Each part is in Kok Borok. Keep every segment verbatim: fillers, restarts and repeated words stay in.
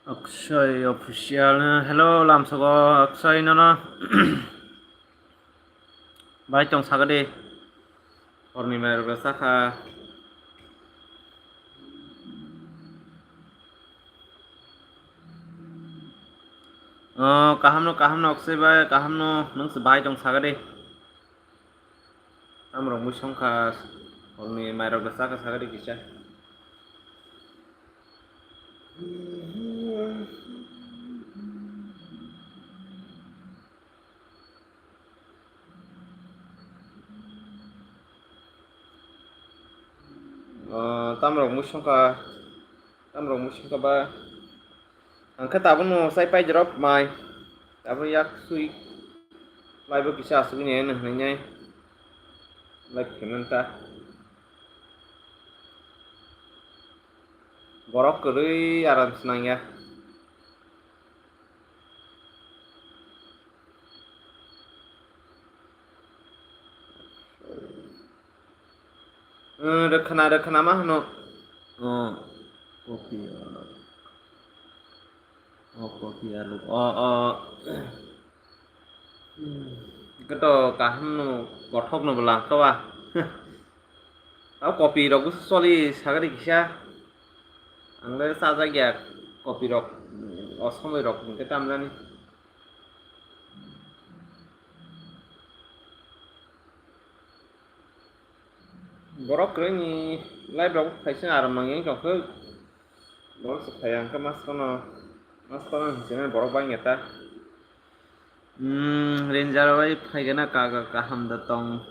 Akshay Official, hello, lamsogo Akshay nono. Bai tong saga de. Horni mai rok saka. Oh, kaham no, kaham no, Akshay bai, kaham no, nung se bai tong saga de. Tamrok mui songkha, horni mairok da saka saka di kisa. Oh, tamrok mui songkha, tamrok mui songkha ba. Ang khe tabukno chai pai drop mai. Tabuk yak sui laibo kisa asugwi nai hwnwi nai. Lai payment ta. Borok kwrwi aram swnangya. Eh, rwkhwna, rwkhwna ma hwno. Oh, kopi, oh. Oh, kopi alu. Oh, oh. Hmm. Ito kaham no, kothok no bwla, kawa. Tao kopi rok bwsa choli sagri kisa. Ang le chajak ya kopi rok, o somoi rok hwnkhe tamjani. Borok kwrwini live rok phaising aram mangi wng tongkhe. Borok se phai ang khe maskano, maskano hinwi borok bangya ta. Hmm, Ranger bai phaigana ka, ka, kaham da tong.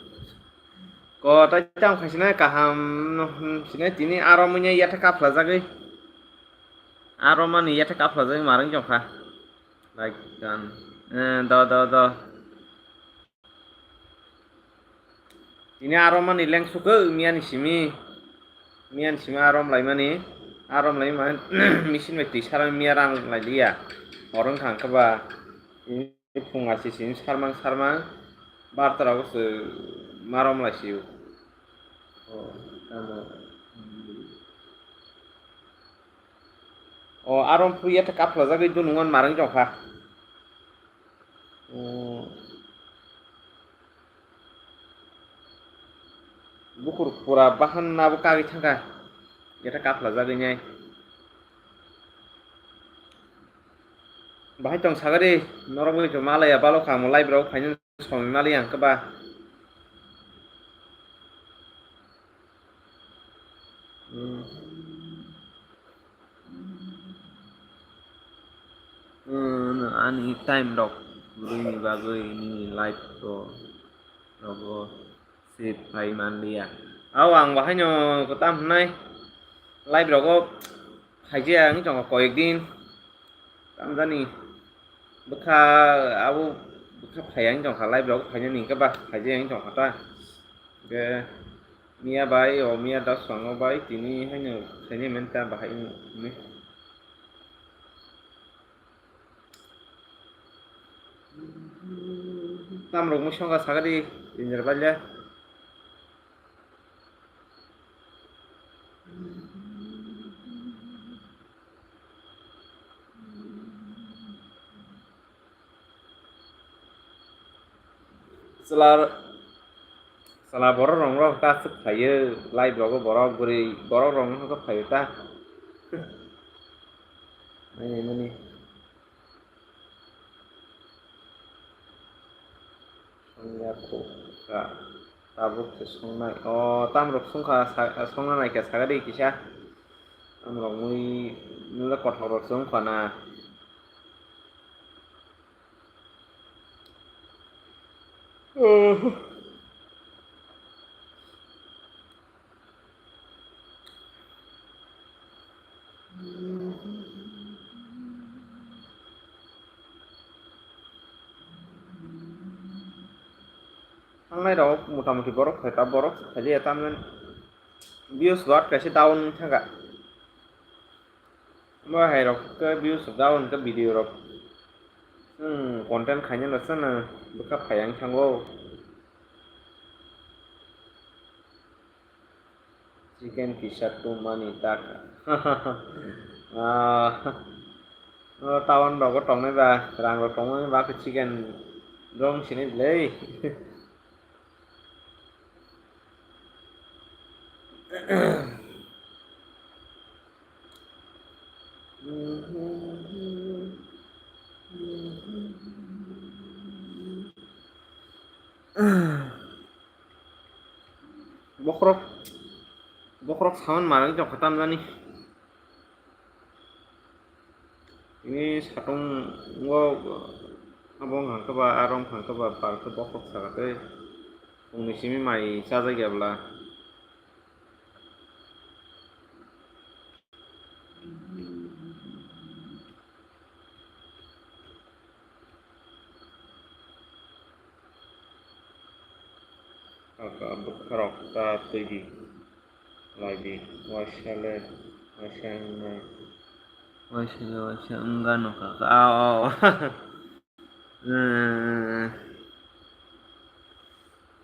Ko tai tang phaisina kaham no, hmm, sina tini aro munya yatha kaphlajagwi. Aro mani yatha kaphlajagwi marwng tongkha. Like, gan. Eh, do, do, do. Tini aro mani leng sukhe miyani simi. Miyani simi arom laimani. Arom laimani machine bai twi sarang miya rang lailiya. Orong thang khe ba. Tini phung asi sini sarmang sarmang. Barta rogo se marom laisio. Oh, tamo. Oh, arom phuya ta kaphlajagwi dunungan marang jokha. Oh. Bukur pura bahan abo kagwi thangkha. Eta kaphlajagwi nai. Bahai tong sagari, norok bai malaya balo kha mo live rok phaina somoi mali ang khe ba. Hmm. Hmm, ani time rok kwrwini bagwi nini life o rogo save khai manliya. Au ang bahaino kwtam hwnai live rogo phaijaya wng tongo koyek din. Tamjani bwkha abo bwkha phaiya wng tongkha live rogo phainani hwnkhe ba phaijaya wng tongkha ta. Hwnkhe miya bai o miya da swango bai tini haino khainai manta bahai wngwi. Tamrok mui songkha sagadi injer bailya. Chwla, chwla borok rok no khe aswk khlaiyo, live rogo borok bwrwi borok rok no khe phaio ta. Nainai mani. Songya kho ka, tabuk se songnai. O, tamrok songkha, sa-, songna naikha sagadi kisa. Tamrok mui, mui kothok rok se wngkha na. Thangnai rok motamuti borok phaikha, borok khailiya tamni views bat kaisa down wngwi thangkha. Bo hai rok khe views rok down khe video rok, hmm, content khainai no chwng bwkha phai ang thango. Chicken kisa tumani taka. Ah, O town rogo tongnai ba, rang rok tongnai ba khe chicken rong sini le. Bokrok, bokrok saman manwi tongkha tamjani. Ini satung o abo wngkha khe ba, aro wngkha khe ba, bar khe bokrok saka tei chwngni simi mai chajak ya bwla. Kaka bwkharok ta twi di, lai di, waisa le waisa wngnai. Waisa le waisa wngano kaka, ao, ao. Eh,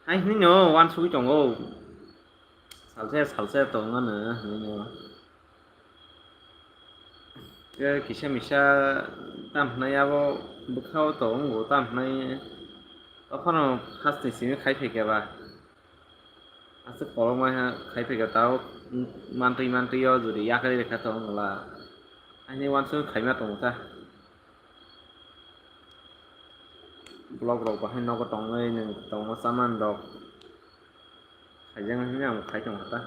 hai hinwi no wansugwi tongo. Salsa, salsa tongmano hinwi no. Khe kisa misa tam hwnwi abo bwkhao tongo tam hwnwi. Ophano hasteni simi khai phaikha ba. Aswk kolokma khai phaikha tao mantwi mantwi o jodi yakarwi rwkha tong wngla. Aini wansugwi khaima tongo ta. Vlog rok bahai nogo tongwi nwng tongma chamani rok. Khaijak hinwi ang khai tongkha ta.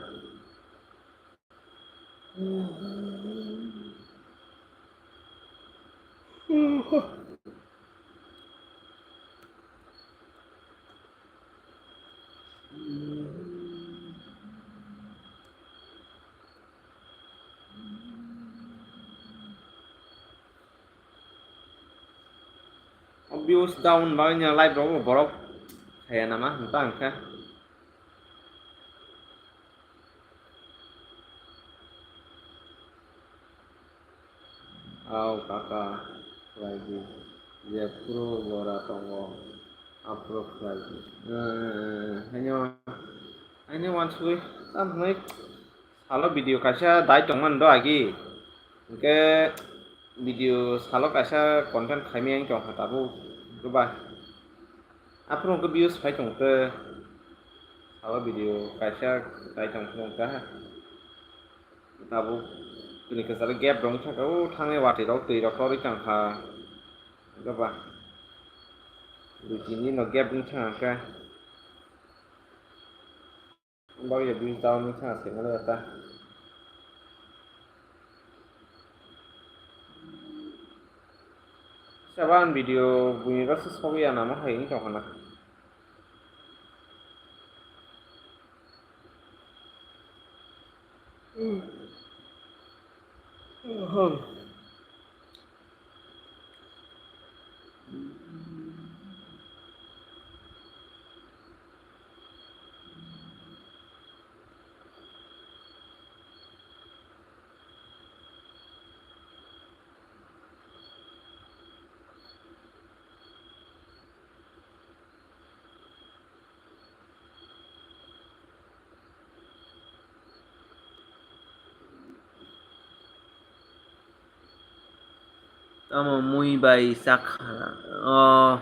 O views down bagwi no live rok bo borok khaya nama hinta hwnkhe. Au kaka khlai di, jephru jora tongo, aphuru khlai di. Eh, haino, haino wansugwi, tamo hwnwi salo video kaisa dai tongmani do agi. Hwnkhe video salo kaisa content khaimani wng tongkha tabuk, hwnkhe ba. Aphuru hwnkhe views phai tongkhe. Salo video kaisa dai tongkhe hwnkhe. Tabuk tini kwcharo gap rok wngkha, o thangni watwi rok twi rok torwi tongkha. Hwnkhe ba dui tin din no gap wngkha hwnkhe. Bagwi ya views down wngkha se mano ta. Sabo ang video buini rok se sogwi ya namo hai wngwi tongkha na. Tamo mui bai chakha. O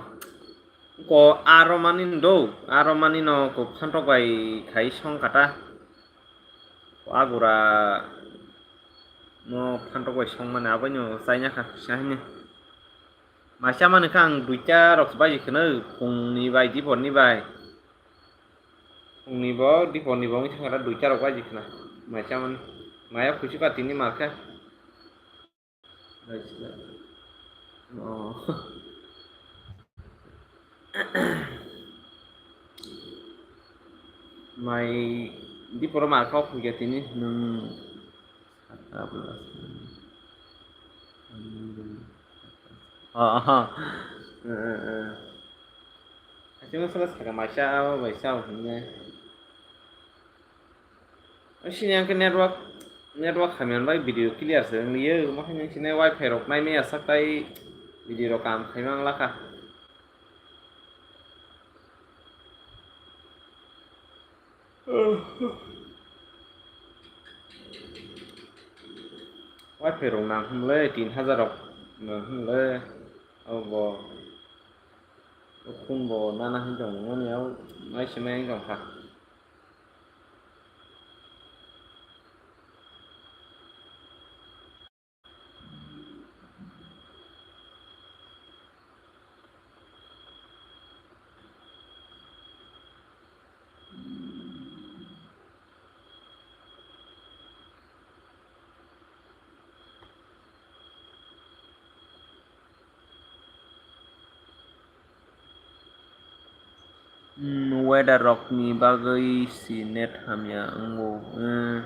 ko aro mani do, aro mani no ko phantok bai khai song kata. Ko agura no phantok bai song mani abai no chaina kha kisa hini. Mai cha mani kha ang duita rok bai kheno phung ni bai dipor ni bai. Phung ni bo dipor ni bo wngwi thang kata duita rok bai khna. Mai cha mani. Maya khuisu ka tini mar kha. Oh. Mai diporo mar kha phugya tini nwng. Oh, oh. Eh, eh, eh. Asing sala saka mai cha bai cha hwnne. Sini ang khe network, network hamya bai video clear se wng liyo, omo hai sini wifi rok nai maya sak tai video rok kam khai mang lakha. Wifi rok nang hwnle tin hajar rok Hinle abo khun bo nana hin tong mani au mai se mai tong kha. Hmm, weather rokni bagwi si net hamya wngo. Hmm.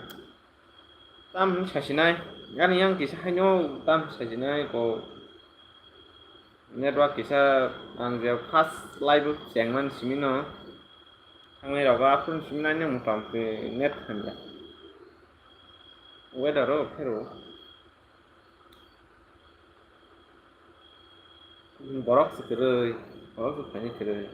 Tam sasinai, gani yang kisa haino tam sasinai ko network kisa ang je first live chengman simino thangnai rogo aphuru simina nang motamti net hamya. Weather o phero. Borok se kwrwi, borok se phaini kwrwi.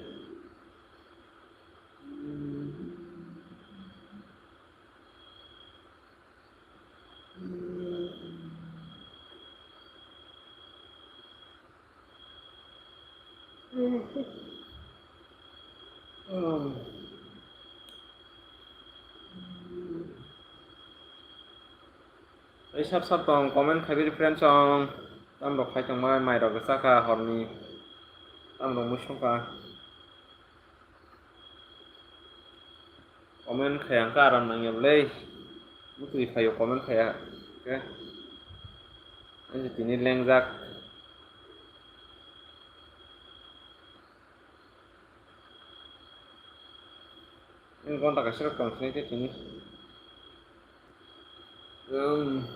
Tei sap sap tong comment khai bidi friends song tam rok khai tong mai mai rok chakha horni tam rok musung kha. Comment khaya hwnkhe aram nangya bwlai. Bwtwi phaio comment khaya hwnkhe. Ani tini lengjak. Ini gonta kaisa rok tong sinai tei tini. Um.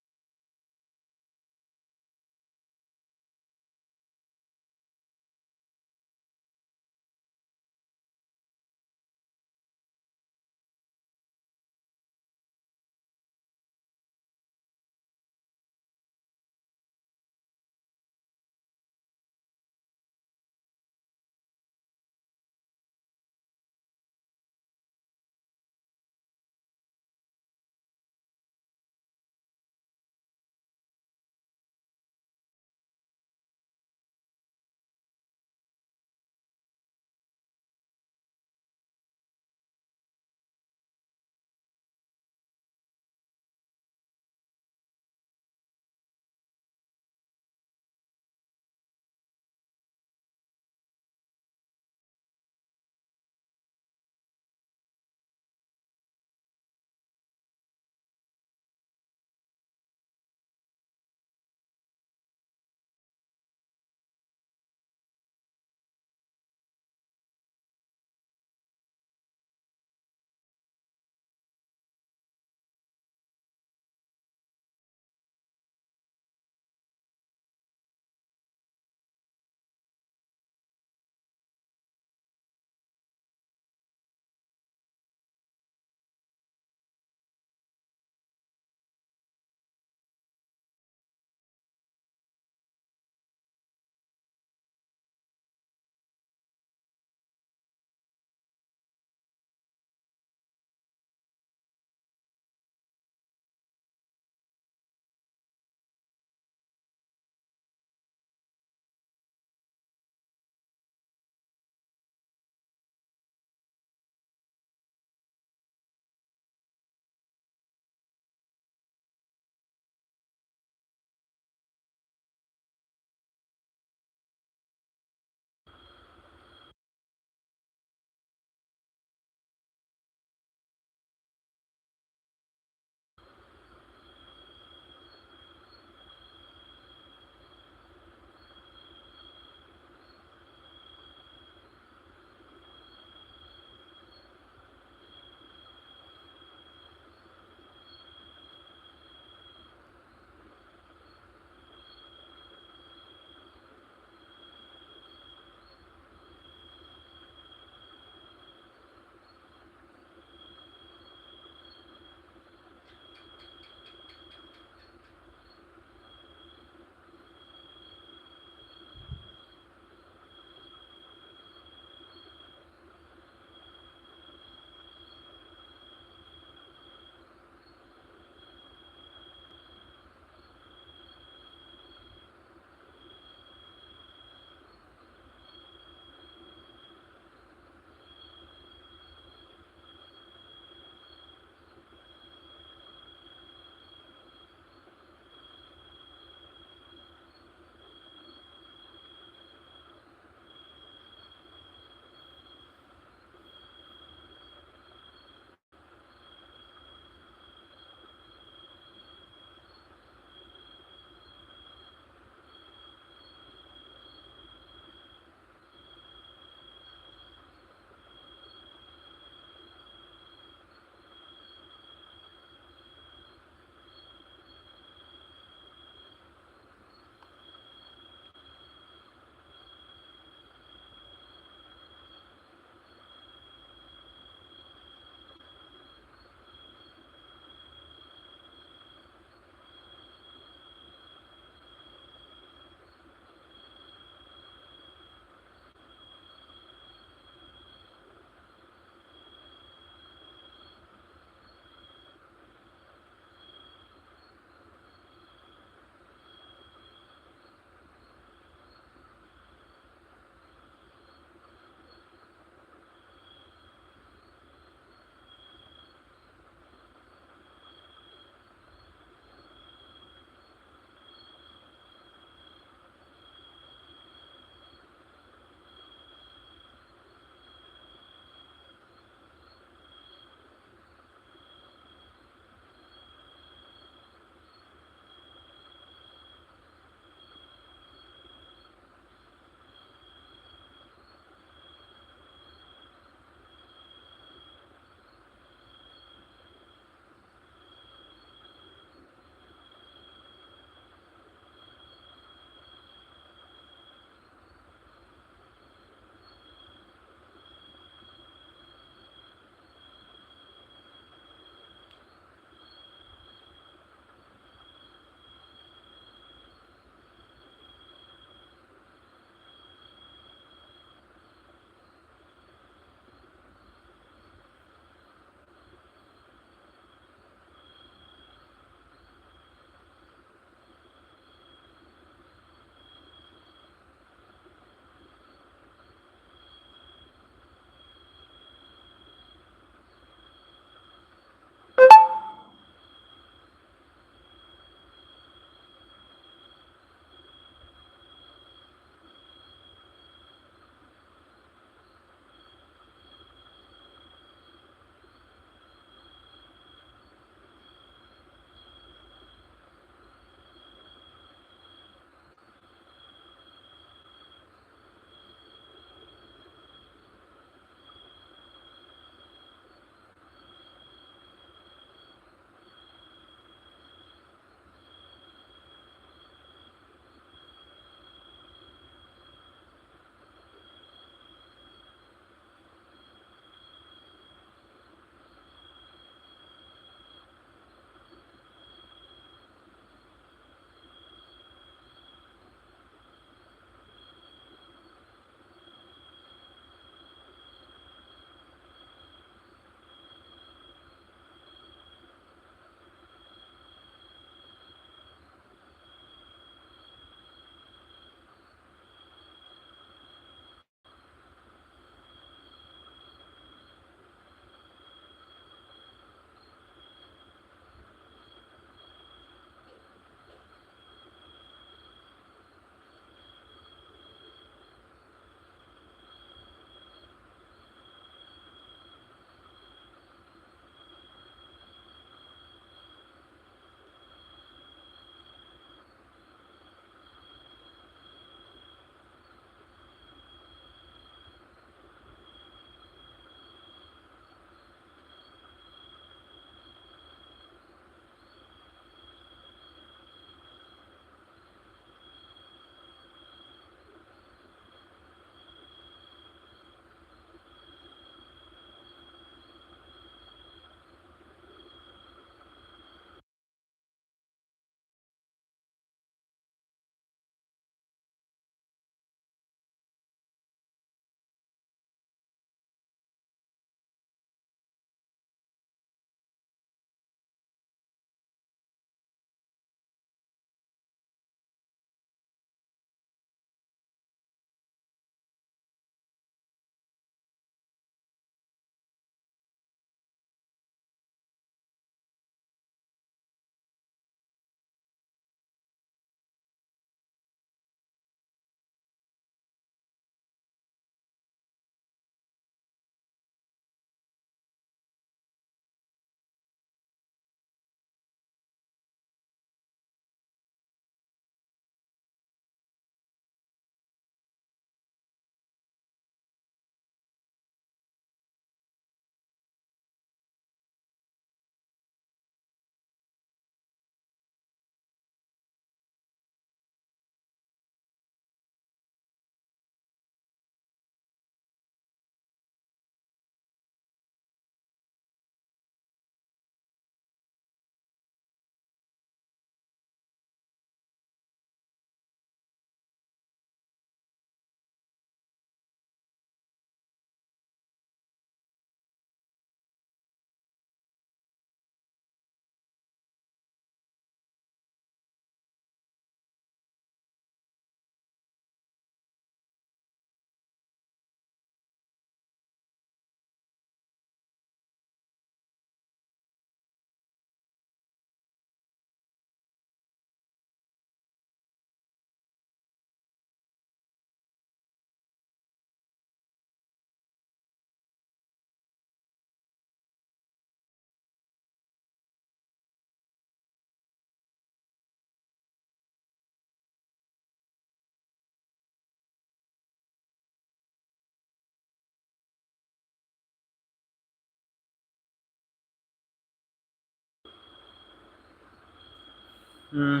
Hmm.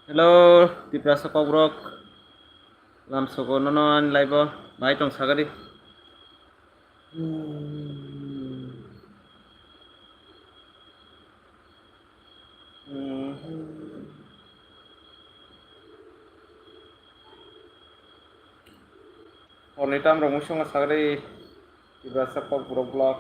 Hello, Tiprasa kokrok. Lamsoko nono ani live o. Bai tong sagadi. Hmm. Hmm. Horni tam rok mui songma sagadi. Tiprasa kokrok vlog.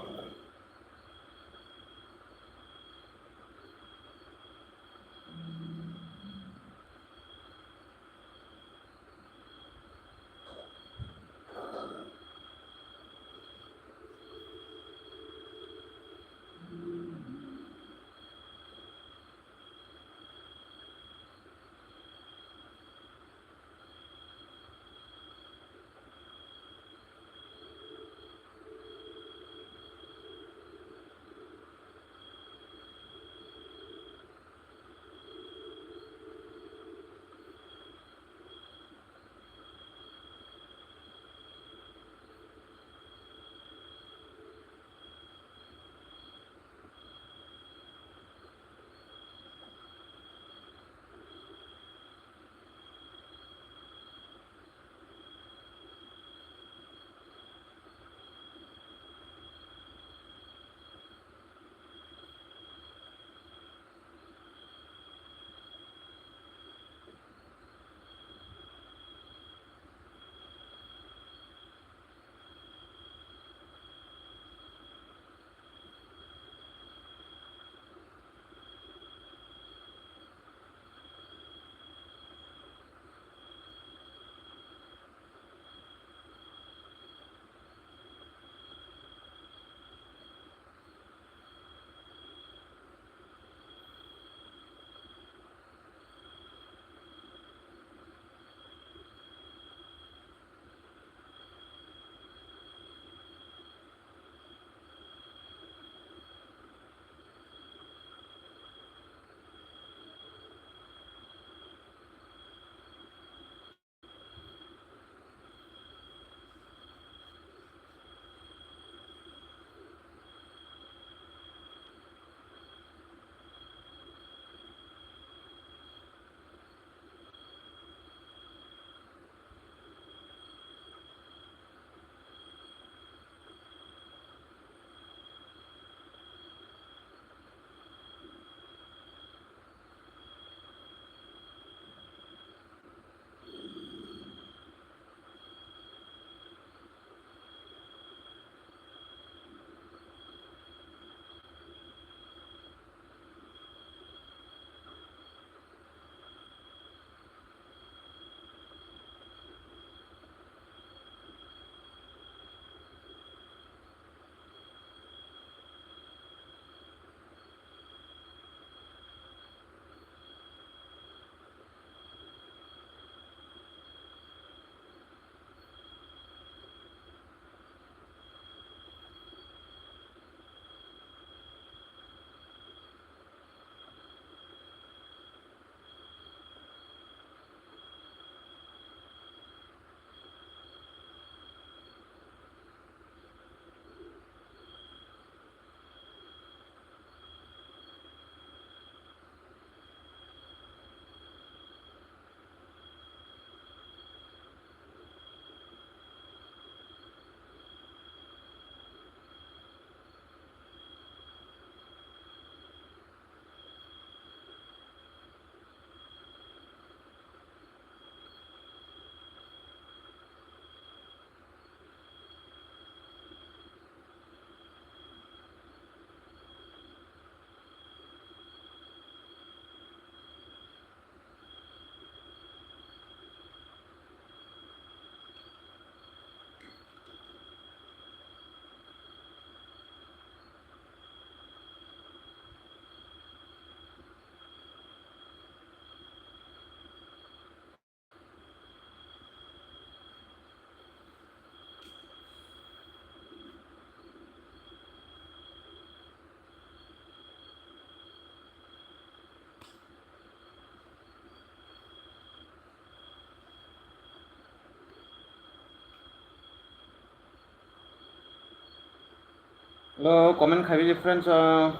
Hello, comment khaibidi friends, ah,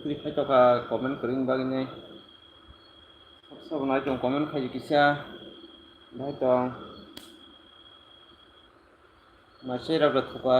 click khai tokha comment kwrwini bagwi nai. Sobo nai tong comment khai kisa. Nai tong. Masai rok rok thupa.